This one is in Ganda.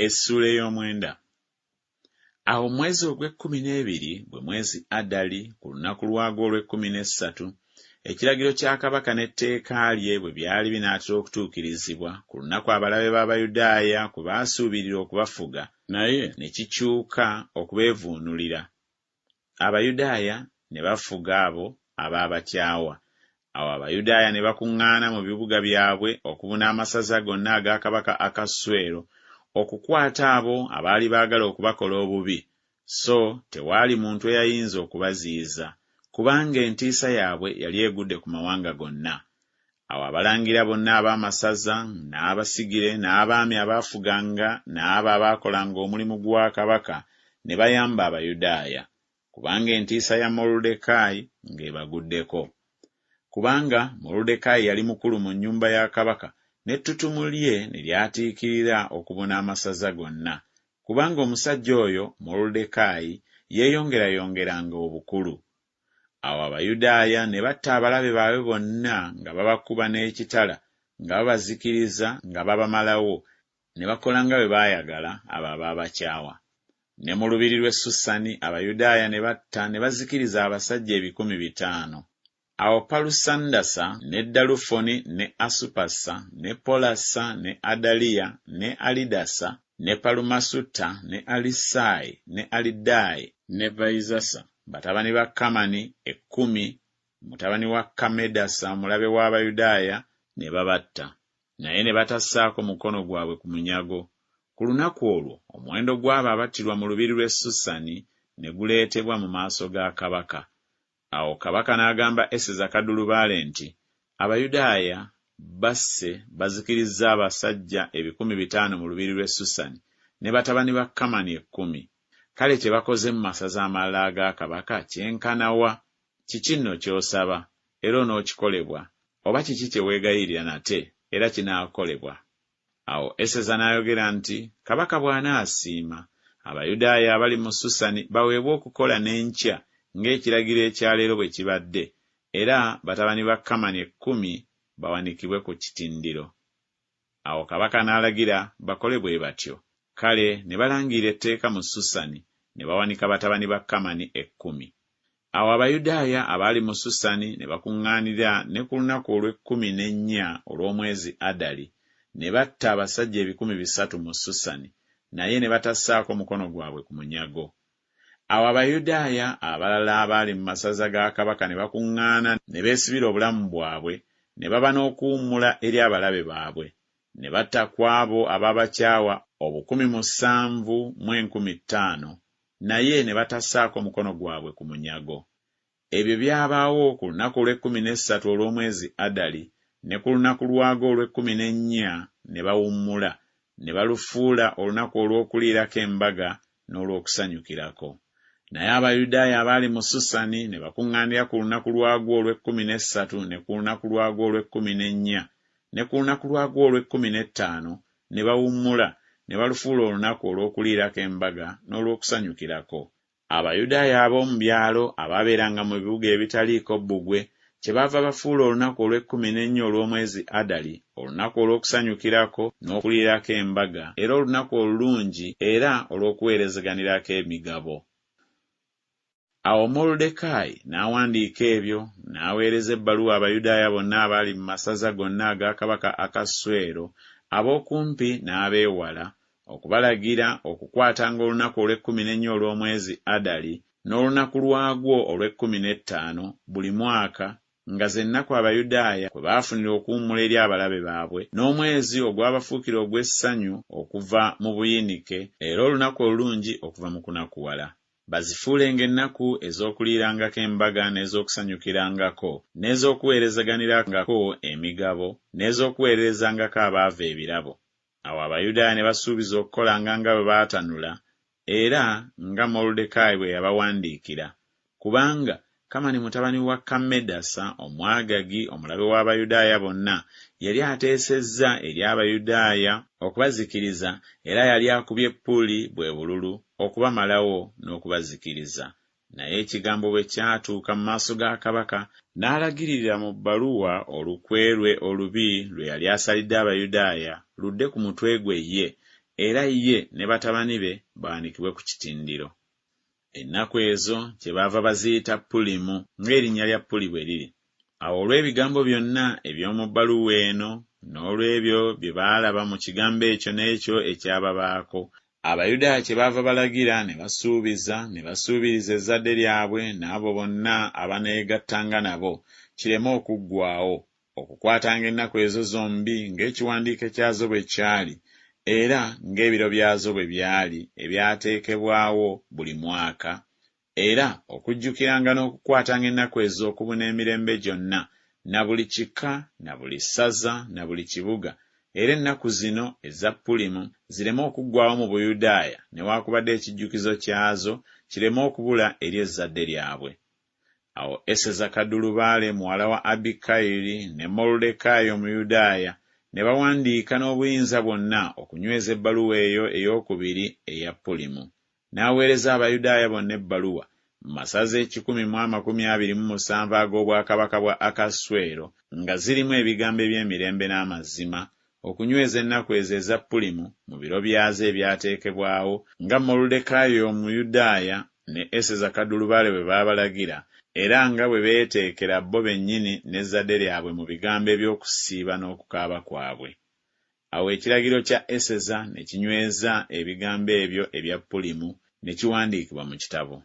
Essuula ey'omwenda. Awo mu mwezi ogw'ekkumi n'ebiri, gwe mwezi Adali, ku lunaku lwagwo olw'ekkumi n'essatu, ekiragiro kya kabaka n'etteeka lye bwe byali binaatera okutuukirizibwa, ku lunaku abalabe b'Abayudaaya kwe baasuubirira okubafuga, naye ne kikyuka okubeevuunulira, Abayudaaya ne bafuga abo abaabakyawa. Awo Abayudaaya ne bakuŋŋaana mu bibuga byabwe okubuna amasaza gonna aga kabaka Akaswero okukwata abo abaali baagala okubakola obubi, so tewaali muntu eyayinza okubaziyiza, kubanga entiisa yaabwe yali egudde ku mawanga gonna. Awo abalangira bonna ab'amasaza, n'abasigire, n'abaami abaafuganga, n'abo abaakolanga omulimu gwa kabaka ne bayamba Abayudaaya, kubanga entiisa ya Moluddekaayi ng'ebaguddeko. Kubanga Moluddekaayi yali mukulu mu nnyumba ya kabaka, n'ettutumu lye ne lyatiikirira okubuna amasaza gonna, kubanga omusajja oyo Moluddekaayi yeeyongerayongeranga obukulu. Awo Abayudaaya ne batta abalabe baabwe bonna nga babakuba n'ekitala, nga babazikiriza nga babamalawo, ne bakola nga bwe baayagala abo abaabakyawa. Ne mu lubiri lw'e Susani Abayudaaya ne batta ne bazikiriza abasajja 500. Awo Palusandasa ne Dalufoni ne Asupasa ne Polasa ne Adaliya ne Alidasa ne Palumasutta ne Alisaayi ne Alidaayi ne Vayizasa, batabani ba Kamani ekkumi, mutabani wa Kammedasa omulabe w'Abayudaaya, ne babatta, naye ne batassaako mukono gwabwe ku munyago. Ku lunaku olwo omuwendo gw'abo abattirwa mu lubiri lw'e Susani ne guleetebwa mu maaso ga kabaka. Awo kabaka n'agamba Eseza kaddulubaale nti, Abayudaaya basse bazikirizza abasajja 500 mu lubiri lw'e Susani, ne batabani ba Kamani ekkumi. Kale kye bakoze mu masaza amalala aga kabaka kyenkana wa? Kiki nno ky'osaba, era onookikolebwa, oba kiki kye weegayirira nate, era kinaakolebwa? Awo Eseza n'ayogera nti, Kabaka bw'anaasiima, Abayudaaya abali mu Susani baweebwe okukola n'enkya ng'ekiragiro ekya leero bwe kibadde, era batabani ba Kamani ekkumi bawanikibwe ku kitindiro. Awo kabaka n'alagira bakole bwe batyo. Kale ne balangirira etteeka mu Susani, ne bawanika batabani ba Kamani ekkumi. Awo Abayudaaya abaali mu Susani ne bakuŋŋaanira ne ku lunaku olw'ekkumi n'ennya olw'omwezi Adali, ne batta abasajja 300 mu Susani, naye ne batassaako mukono gwabwe ku munyago. Awo Abayudaaya abalala abaali mu masaza ga kabaka ne bakuŋŋaana ne beesibira obulamu bwabwe, ne baba n'okuwummula eri abalabe baabwe. Ne batta ku abo abaabakyawa 7,500, naye ne batassaako mukono gwabwe ku munyago. Ebyo byabaawo ku lunaku olw'ekkumi n'essatu olw'omwezi Adali, ne ku lunaku lwagwo olw'ekkumi n'ennya ne bawummula, ne balufuula olunaku olw'okuliirako embaga n'olw'okusanyukirako. Naye Abayudaaya abaali mu Susani ne bakuŋŋaanira ku lunaku lwagwo olw'ekkumi n'essatu ne ku lunaku lwagwo olw'ekkumi n'ennya ne ku lunaku lwagwo olw'ekkumi n'ettaano ne bawummula, ne balufuula olunaku olw'okuliirako embaga n'olw'okusanyukirako. Abayudaaya ab'omu byalo abaabeeranga mu bibuga ebitaliiko bbugwe kyebaava bafuula olunaku olw'ekkumi n'ennya olw'omwezi Adali olunaku olw'okusanyukirako n'okuliirako embaga, era olunaku olulungi era olw'okuweerezeganirako emigabo. Awo Moluddekaayi n'awandiika ebyo, n'aweereza ebbaluwa Abayudaaya bonna abaali mu masaza gonna aga kabaka Akaswero, ab'okumpi n'ab'ewala, okubalagira okukwatanga olunaku olw'ekkumi n'ennya olw'omwezi Adali, n'olunaku lwagwo olw'ekkumi n'ettaano buli mwaka, nga ze nnaku Abayudaaya kwe baafunira okuwummula eri abalabe baabwe, n'omwezi ogwabafuukira ogw'essanyu okuva mu buyinike, era olunaku olulungi okuva mu kunakuwala. Bazifuulenga ennaku ez'okuliirangako embaga n'ez'okusanyukirangako, n'ez'okuweerezaganirangako emigabo, n'ez'okuweererezangako abaavu ebirabo. Awo Abayudaaya ne basuubiza okukolanga nga bwe baatanula era nga Moluddekaayi bwe yabawandiikira, kubanga Kamani mutabani wa Kammedasa Omwagagi, omulabe w'Abayudaaya bonna, yali ateesezza eri Abayudaaya okubazikiriza, era yali akubye Puli, bwe bululu, okubamalawo n'okubazikiriza. Naye ekigambo bwe kyatuuka mu maaso ga kabaka, n'alagiririra mu bbaluwa olukwe lwe olubi lwe yali asalidde Abayudaaya ludde ku mutwe gwe ye, era ye ne batabani be bawanikibwe ku kitindiro. Ennaku ezo kyebaava baziyita Pulimu, ng'erinnya lya Puli bwe liri. Awo olw'ebigambo byonna eby'omu bbaluwa eno, n'olw'ebyo bye baalaba mu kigambo ekyo n'ekyo ekyababaako, Abayudaaya kyebaava balagira ne basuubiza ne basuubiriza ezzadde lyabwe n'abo bonna abaneegattanga nabo, kireme okuggwaawo, okukwatanga ennaku ezo zombi ng'ekiwandiike kyazo bwe kyali, era ng'ebiro byazo bwe byali ebyateekebwawo buli mwaka, era okujjukiranga n'okukwatanga ennaku ezo okubuna emirembe gyonna, na buli kika, na buli ssaza, na buli kibuga, era ennaku zino eza Pulimu zireme okuggwaawo mu Buyudaaya, newaakubadde ekijjukizo kyazo kireme okubula eri ezzadde lyabwe. Awo Eseza kaddulubaale muwala wa Abikayiri ne Moluddekaayi Omuyudaaya ne bawandiika n'obuyinza bwonna okunyweza ebbaluwa eyo ey'okubiri eya Pulimu. N'aweereza Abayudaaya bonna ebbaluwa mu masaza ekikumi mu 27 ag'obwakabaka bwa Akaswero, nga zirimu ebigambo eby'emirembe n'amazima, okunyweza ennaku ezo eza Pulimu mu biro byazo ebyateekebwawo, nga Moluddekaayi Omuyudaaya ne Eseza kaddulubaale bwe baabalagira, era nga bwe beeteekera bo bennyini n'ezzadde lyabwe mu bigambo eby'okusiiba n'okukaaba kwabwe. Awo ekiragiro kya Eseza ne kinyweza ebigambo ebyo ebya Pulimu, ne kiwandiikibwa mu kitabo.